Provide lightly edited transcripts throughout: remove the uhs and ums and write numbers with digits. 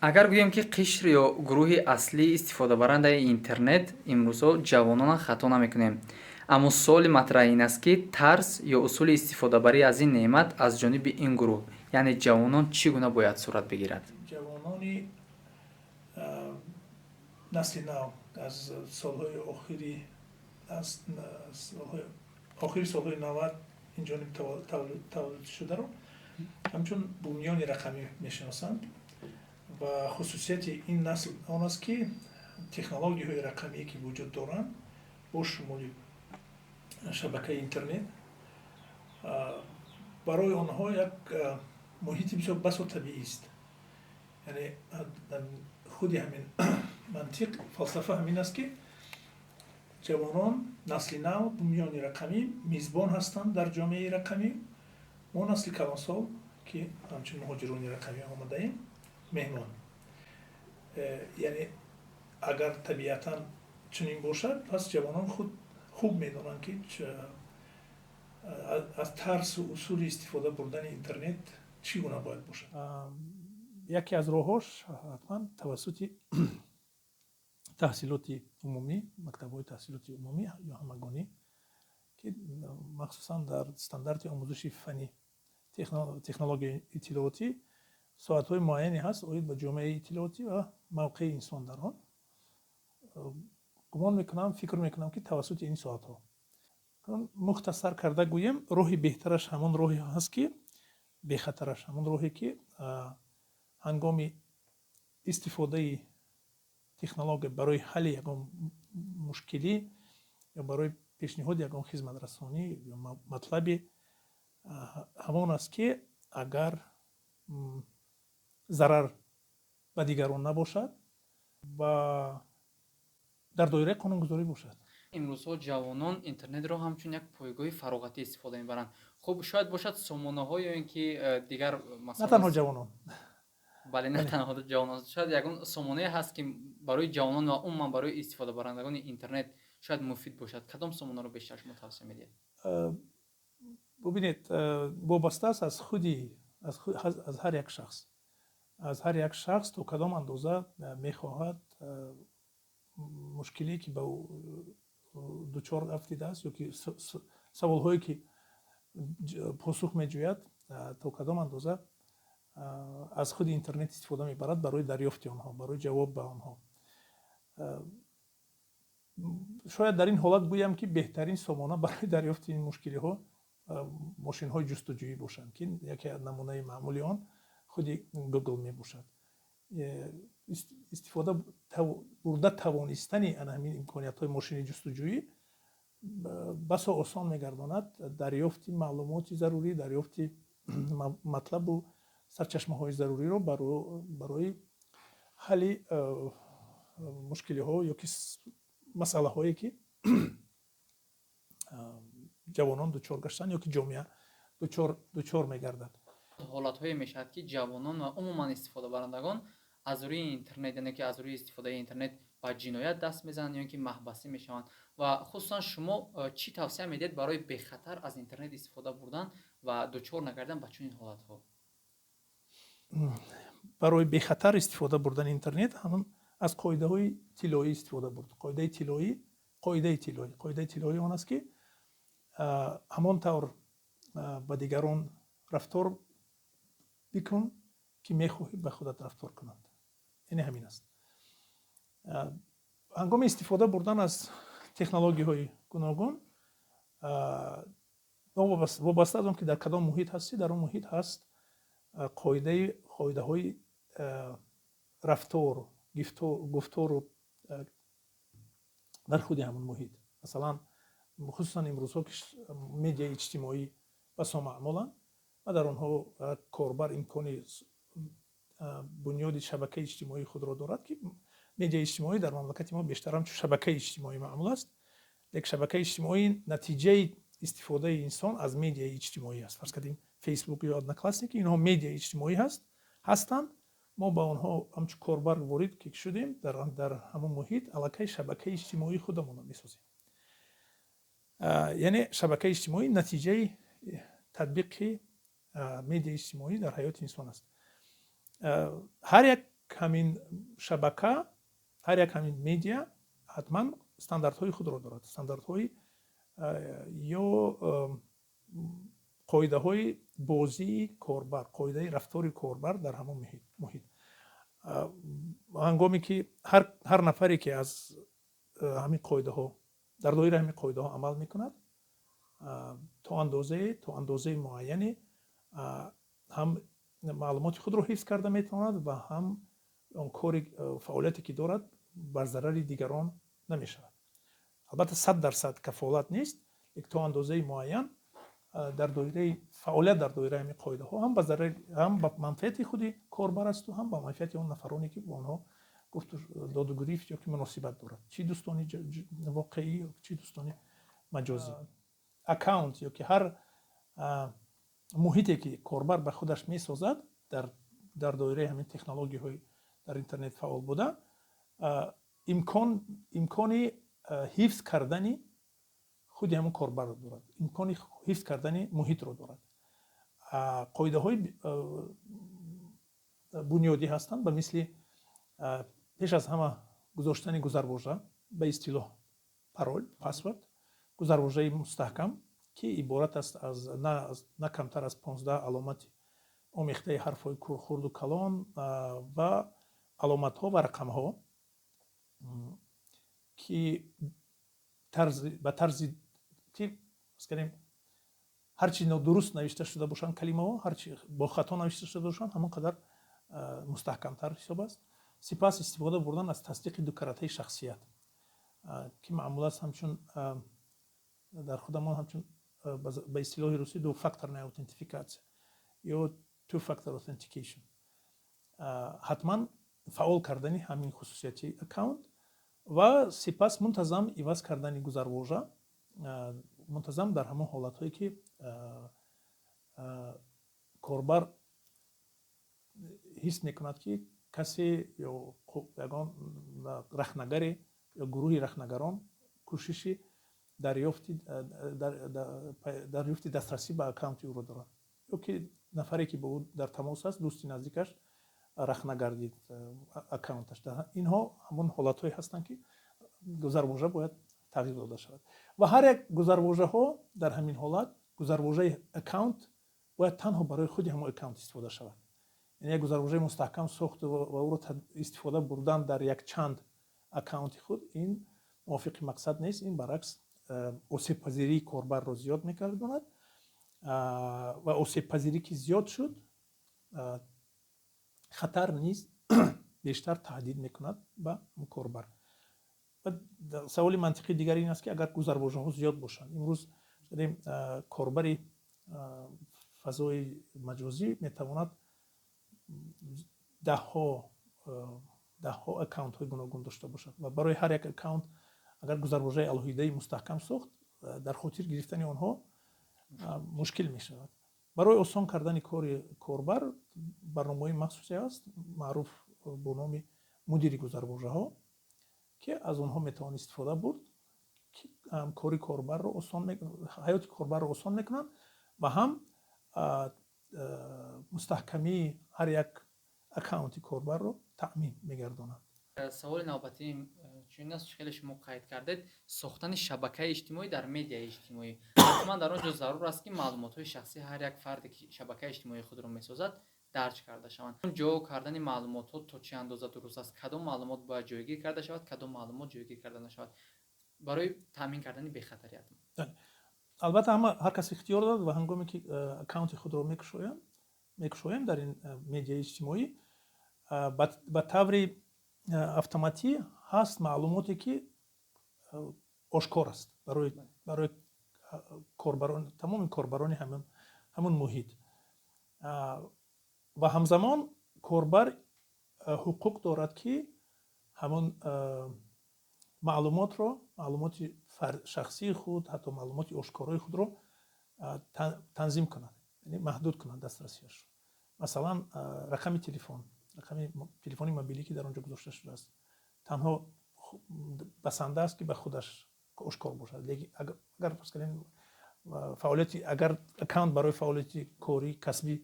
Агар гӯем, ки қишр ё гурӯҳи аслии истифодабарандаи интернет имрӯзҳо ҷавононанд, хато намекунем. Аммо суоли матраҳ ин аст, ки тарз ё усули истифодабарӣ аз ин неъмат аз ҷониби ин гурӯҳ, яъне ҷавонон, чӣ гуна бояд сурат бигирад? Ҷавонони насли нав аз солҳои охири, аз охири солҳои 90 ин ҷониб таваллуд шударо ҳамчун бумиёни рақамӣ мешиносанд ва хусусияти ин насл он аст, ки технологияҳои рақамие, ки вуҷуд доранд, бо шумули шабакаи интернет, барои онҳо як муҳити бисёр басо табиист. Яъне худи ҳамин мантиқ, фалсафа ҳамин аст, ки ҷавонон, насли нав, бумиёни рақамӣ мизбон ҳастанд дар ҷомеаи рақамӣ, мо, насли калонсол, ки ҳамчун муҳоҷирони рақамӣ омадаем, меҳмон. Яъне агар табиатан чунин бошад, пас ҷавонон худ хуб медонанд, ки аз тарзу усули истифода бурдани интернет чӣ гуна бояд бошад. Яке аз роҳҳош ҳатман тавассути таҳсилоти умумӣ, мактабҳои таҳсилоти умумӣ ё ҳамагонӣ, ки махсусан дар стандарти омӯзиши фанни технологияи иттилоотӣ соатҳои муайяне ҳаст оид ба ҷомеаи иттилоотӣ ва мавқеи инсон дар он. Гумон мекунам, фикр мекунам, ки тавассути ин соатҳо, мухтасар карда гӯем, роҳи беҳтараш ҳамон роҳе ҳаст, ки бехатараш ҳамон роҳе, ки ҳангоми истифодаи технология барои ҳалли ягон мушкилӣ ё барои пешниҳоди ягон хизматрасонӣ ё матлабе, ҳамон аст, ки агар зарар ба дигарон набошад ва дар доираи қонунгузорӣ бошад. Имрӯзҳо ҷавонон интернетро ҳамчун як пойгоҳи фароғатӣ истифода мебаранд. Хуб, шояд бошад сомонаҳо ё ин ки дигар На танҳо ҷавонон. Бале, на танҳо ҷавонон. Шояд ягон сомонае ҳаст, ки барои ҷавонон ва умуман барои истифодабарандагони интернет шояд муфид бошад. Кадом сомонаро бештар шумо тавсия медиҳед? Бубинед, вобаста аст аз худи аз ҳар як шахс, аз ҳар як шахс то кадом андоза мехоҳад мушкилие, ки ба ӯ дучор афтидааст, ё ки саволҳое, ки посух меҷӯяд, то кадом андоза аз худи интернет истифода мебарад барои дарёфти онҳо, барои ҷавоб ба онҳо. Шояд дар ин ҳолат гӯям, ки беҳтарин сомона барои дарёфти ин мушкилиҳо мошинҳои ҷустуҷӯӣ бошанд, ки яке аз намунаи маъмули он худи Google мебошад. Истифода бурда тавонистани ана ҳамин имкониятҳои мошини ҷустуҷӯӣ басо осон мегардонад дарёфти маълумоти зарурӣ, дарёфти матлабу сарчашмаҳои заруриро барои ҳалли мушкилиҳо ё ки масъалаҳое, ки ҷавонон дучор гаштанд ё ки ҷомеа дучор мегардад. Ҳолатҳое мешавад, ки ҷавонон ва умуман истифодабарандагон аз рӯи интернет, яъне ки аз рӯи истифодаи интернет ба ҷиноят даст мезананд ё ин ки маҳбасӣ мешаванд. Ва хусусан шумо чӣ тавсия медиҳед барои бехатар аз интернет истифода бурдан ва дучор нагардан ба чунин ҳолатҳо? Барои бехатар истифода бурдани интернет ҳамон аз қоидаҳои тиллоӣ истифода бурд. Қоидаи тиллоӣ он аст, ки ҳамон тавр ба дигарон рафтор бикун, ки мехоҳӣ ба худат рафтор кунанд. Яъне ҳамин аст: ҳангоми истифода бурдан аз технологияҳои гуногун, вобаста аз он ки дар кадом муҳит ҳастӣ, дар он муҳит ҳаст қоидаҳои рафтор, гуфтору дар худи ҳамон муҳит. Масалан, хусусан имрӯзҳо, ки медиаи иҷтимоӣ басо маъмуланд ва дар онҳо корбар имкони бунёди шабакаи иҷтимоии худро дорад, ки медиаи иҷтимоӣ дар мамлакати мо бештар ҳамчун шабакаи иҷтимоӣ маъмул аст. Як шабакаи иҷтимоӣ натиҷаи истифодаи инсон аз медиаи иҷтимоӣ аст. Фарз кардем, Фейсбук ё Одноклассники, инҳо медиаи иҷтимоӣ ҳастанд. Мо ба онҳо ҳамчун корбар ворид ки шудем, дар ҳамон муҳит аллакай шабакаи иҷтимоии худамонро месозем. Яъне шабакаи иҷтимоӣ натиҷаи татбиқи медиаи иҷтимоӣ дар ҳаёти инсон аст. Ҳар як ҳамин шабака, ҳар як ҳамин медиа ҳатман стандартҳои худро дорад, стандартҳои ё қоидаҳои бозии корбар, қоидаи рафтори корбар дар ҳамон муҳит. Ҳангоме ки ҳар нафаре ки аз ҳамин қоидаҳо, дар доираи ҳамин қоидаҳо амал мекунад, то андозаи муайяне ҳам маълумоти худро ҳифз карда метавонад ва ҳам он кори, фаъолияте ки дорад, бар зарари дигарон намешавад. Албатта, 100% кафолат нест, лек то андозаи муайян дар доираи фаъолият, дар доираи ҳамин қоидаҳо ҳам ба зарари, ҳам ба манфиати худи корбар асту ҳам ба манфиати он нафароне, ки бо онҳо гуфту доду гирифт ё ки муносибат дорад, чӣ дӯстони воқеӣ, чӣ дӯстони маҷозӣ. Аккаунт ё ки ҳар муҳите ки корбар ба худаш месозад дар доираи ҳамин технологияҳои дар интернет фаъол буда, имкони ҳифз кардани худи ҳамон корбарро дорад, имкони ҳифз кардани муҳитро дорад. Қоидаҳои бунёдӣ ҳастанд, ба мисли пеш аз ҳама гузоштани гузарвожа, ба истилоҳ пароль, password, гузарвожаи мустаҳкам, ки иборат аст аз на камтар аз 15 аломати омехтаи ҳарфҳои хурду калон ва аломатҳо ва рақамҳо, ки ба тарзи ки скажем, ҳарчи нодуруст навишта шуда бошанд калимаҳо, ҳарчи бо хато навишта шуда бошанд, ҳамон қадар мустаҳкамтар ҳисоб аст. Сипас истифода бурдан аз тасдиқи дукаратаи шахсият, ки маъмул аст ҳамчун дар худамон ҳамчун ба истилоҳи русӣ двухфакторная аутентификация ё two factor authentication. Ҳатман фаъол кардани ҳамин хусусияти аккаунт ва сипас мунтазам иваз кардани гузарвожа, мунтазам дар ҳамон ҳолатҳое ки корбар ҳис мекунад, ки касе ё ягон рахнагаре ё гурӯҳи рахнагарон кӯшиши дарёфти дастрасӣ ба аккаунти ӯро дорад ё ки нафаре, ки бо ӯ дар тамос аст, дӯсти наздикаш рахна гардид аккаунташ. Инҳо ҳамон ҳолатҳое ҳастанд, ки гузарвожа бояд тағйир дода шавад. Ва ҳар як гузарвожаҳо, дар ҳамин ҳолат гузарвожаи аккаунт бояд танҳо барои худи ҳамон аккаунт истифода шавад. Яъне як гузарвожаи мустаҳкам сохту ва ӯро истифода бурдан дар якчанд аккаунти худ, ин мувофиқи мақсад нест. Ин баръакс осебпазирии корбарро зиёд мекардонад ва осебпазирӣ ки зиёд шуд, хатар низ бештар таҳдид мекунад ба корбар. Саволи мантиқии дигар ин аст, ки агар гузарвожаҳо зиёд бошанд, имрӯз корбари фазои маҷозӣ метавонад даҳҳо даҳҳо аккаунтҳои гуногун дошта бошад ва барои ҳар як аккаунт агар гузарвожаи алоҳидаи мустаҳкам сохт, дар хотир гирифтани онҳо мушкил мешавад. Барои осон кардани кори корбар барномаҳои махсусе ҳаст, маъруф бо номи мудири гузарвожаҳо, ки аз онҳо метавон истифода бурд, ки кори корбарро осон, ҳаёти корбарро осон мекунанд ва ҳам мустаҳкамии ҳар як аккаунти корбарро таъмин мегардонанд. Саволи навбатӣ чунин аст: хеле шумо қайд кардед сохтани шабакаи иҷтимоӣ дар медиаи иҷтимоӣ. Ҳатман дар он ҷо зарур аст, ки маълумотҳои шахсии ҳар як фарде, ки шабакаи иҷтимоии худро месозад, дарҷ карда шаванд. Ҷо кардани маълумотҳо то чӣ андоза дуруст аст? Кадом маълумот бояд ҷойгир карда шавад, кадом маълумот ҷойгир карда нашавад барои таъмин кардани бехатарият? Албатта, ҳама, ҳар кас ихтиёр дорад ва ҳангоме ки аккаунти худро мекушоем дар ин медиаи иҷтимоӣ, ба таври автоматӣ ҳаст маълумоте, ки ошкор аст барои корбарон, тамоми корбарони ҳамон муҳит. Ва ҳамзамон корбар ҳуқуқ дорад, ки ҳамон маълумотро, маълумоти шахсии худ, ҳатто маълумоти ошкорои худро танзим кунад, яъне маҳдуд кунад дастрасиашро. Масалан, рақами телефон, рақами телефони мобилӣ, ки дар он ҷо гузошта шудааст, танҳо басанда аст, ки ба худаш ошкор бошад. Лекин агар, фарз кардем, фаъолияти, агар аккаунт барои фаъолияти корӣ, касбӣ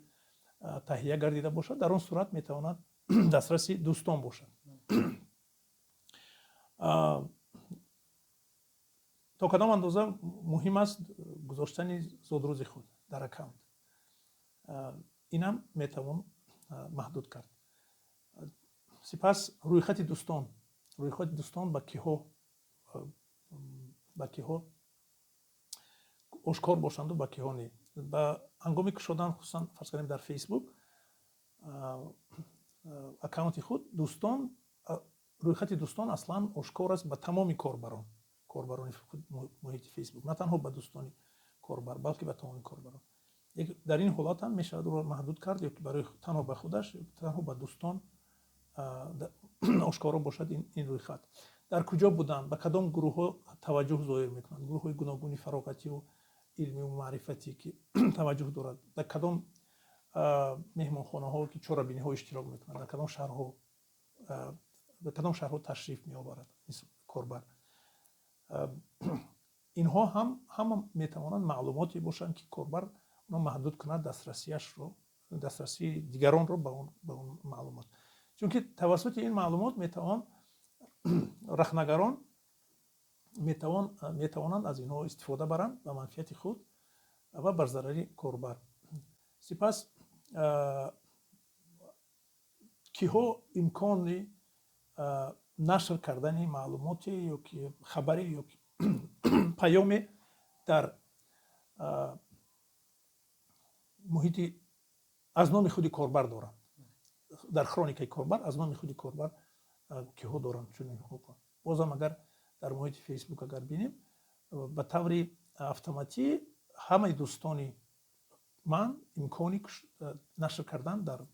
таҳия гардида бошад, дар он сурат метавонад дастраси дӯстон бошад. То кадом андоза муҳим аст гузоштани зодрӯзи худ дар аккаунт? Инам метавон маҳдуд кард. Сипас рӯйхати дӯстон ба киҳо ошкор бошанду ба киҳо не. Ба ҳангоми кушодан, хусусан, фарз кардем, дар Фейсбук аккаунти худ, дӯстон, рӯйхати дӯстон аслан ошкор аст ба тамоми корбарони муҳити Фейсбук, на танҳо ба дӯстони корбар, балки ба тамоми корбарон. Дар ин ҳолат ҳам мешавад ӯро маҳдуд кард, ё ки барои танҳо ба худаш, танҳо ба дӯстон ошкоро бошад ин рӯйхат. Дар куҷо буданд, ба кадом гурӯҳҳо таваҷҷӯҳ зоҳир мекунанд, гурӯҳҳои гуногуни фароғативу илмиву маърифатӣ, ки таваҷҷӯҳ дорад, дар кадом меҳмонхонаҳо, ки чорабиниҳо иштирок мекунанд, дар кадом шаҳрҳо ташриф меоварад корбар. Инҳо ҳам ҳама метавонанд маълумоте бошанд, ки корбар оно маҳдуд кунад дастрасиашро, дастрасии дигаронро ба он маълумот, чунки тавассути ин маълумот метавон рахнагарон метавонанд аз инҳо истифода баранд ба манфиати худ ва бар зарари корбар. Сипас, киҳо имкони нашр кардани маълумоте ё ки хабаре ё ки паёме дар муҳити аз номи худи корбар доранд, дар хроникаи корбар аз номи худи корбар киҳо доранд чунин ҳуқуқро? Бозам, агар дар муҳити Фейсбук агар бинем, ба таври автоматӣ ҳамаи дӯстони ман имкони нашр кардан дар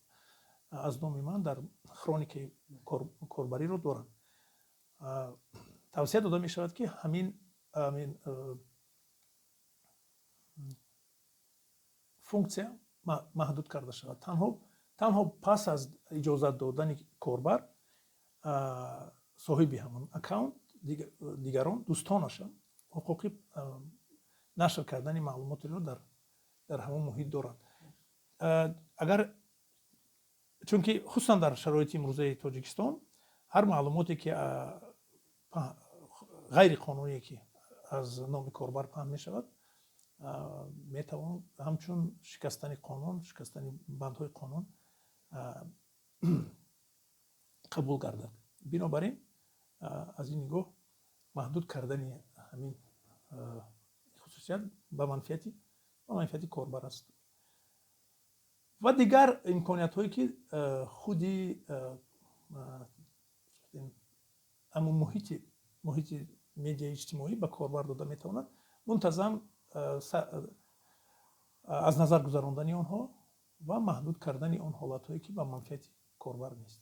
аз номи ман дар хроникаи корбариро доранд. Тавсия дода мешавад, ки ҳамин функсия маҳдуд карда шавад. Танҳо пас аз иҷозат додани корбар, соҳиби ҳамон аккаунт, дигарон, дӯстонаша ҳуқуқи нашр кардани маълумотеро дар ҳамон муҳит доранд. Агар чунки хусусан дар шароити имрӯзаи Тоҷикистон ҳар маълумоте, ки ғайриқонуние, ки аз номи корбар паҳн мешавад, метавон ҳамчун шикастани қонун, шикастани бандҳои қонун қабул гардад. Бинобар ин, аз ин нигоҳ маҳдуд кардани ҳамин хусусият ба манфиати корбар аст. Ва дигар имкониятҳое, ки худи ҳамун муҳити медиаи иҷтимоӣ ба корбар дода метавонад, мунтазам аз назар гузарондани онҳо ва маҳдуд кардани он ҳолатҳое, ки ба манфиати корбар нест.